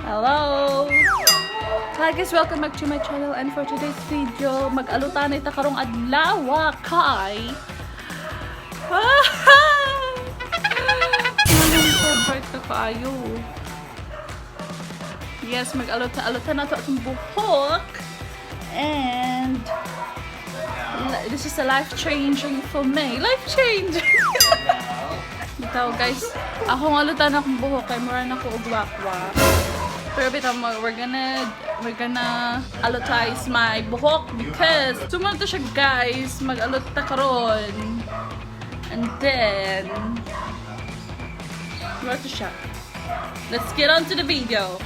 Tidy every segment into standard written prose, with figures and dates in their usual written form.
Hello! Hi guys, welcome back to my channel, and for today's video, mag-alutanay ta karong adlaw kay anong so bright na kaayo. Yes, mag-aluta-aluta na to atong buhok. And this is a life-changing for me. Life-changing! Bitaw guys, akong alutan akong buhok kay mura na ko og wakwa. Pero bitaw mo, we're gonna alutize my buhok because sumunod to siya, guys, mag-alot ta karon. And then mura to siya. Let's get on to the video.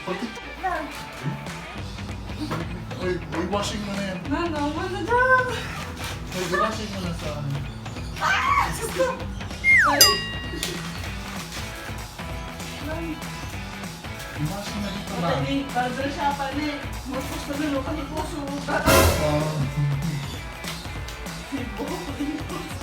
Lang. Uy, uy, washing mo na yan. Na, no, na dyan. Uy, washing mo na sa ano. Ah! Diyos ko. Ay. Lang. I-washing na dito ba? Patay ni, barber siya pa ni. Mupos na bilo ka ni Puso. Oh. Buhok ni Puso.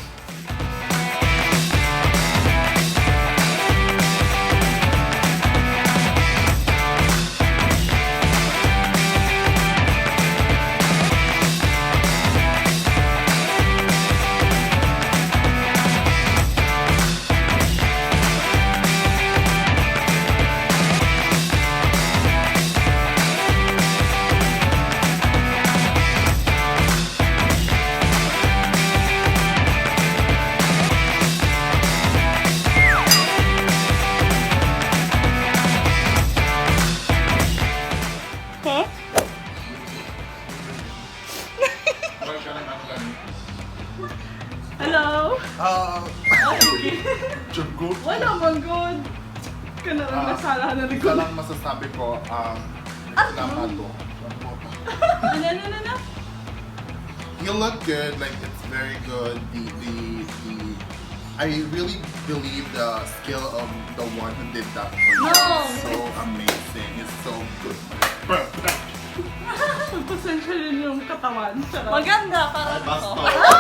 Huh? Parang ka ng ano lang. Hello? Ah, Ay, okay. Jago. Wala man good. Kanarang Ah, nasala na Isa likod. lang masasabi ko, reklama to. Ano, ano, ano, ano? You look good, like it's very good. The I really believe the skill of the one who did that for you. No. It's so amazing. It's so good. Perfect. Pagpasensya yun yung katawan. Charot. Maganda para Basta. to. Basta.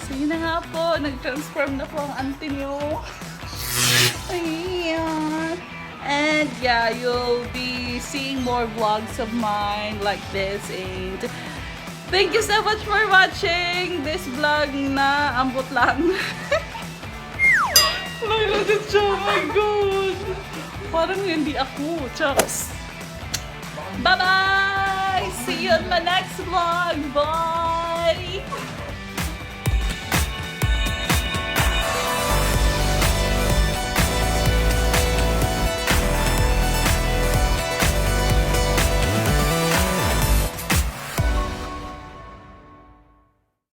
So yun na nga po, nag-transform na po ang auntie niyo. Ayan. And yeah, you'll be seeing more vlogs of mine like this. And thank you so much for watching this vlog na ambot lang. Layla din siya, oh my God. Parang hindi ako, Chucks. Bye-bye! See you on my next vlog. Bye!